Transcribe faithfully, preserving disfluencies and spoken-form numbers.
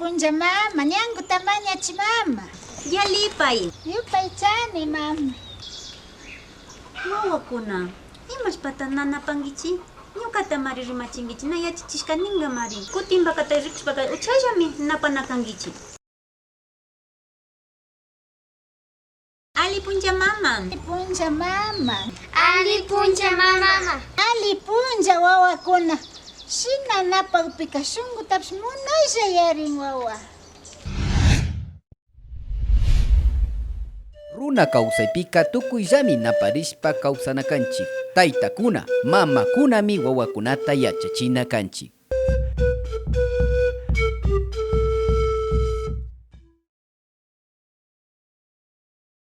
Puncha mama, ñankuta mañachi mama. Yalipay. Yupaychani mama. Wawakuna, imashpata nanapankichi? Ñukatamari rimachinkichi, na yachachishka ninkamari. Kutin vakata rikushpaka uchallami napana kankichi. Alli puncha mama. Alli puncha mama. Alli puncha mama. Alli puncha wawakuna. Shina napakpika shunkutapish munaylla yarin wawa. Runa kawsaypika tukuyllami naparishpa kawsana kanchik. Taytakuna, mamakunami wawakunata yachachina kanchik.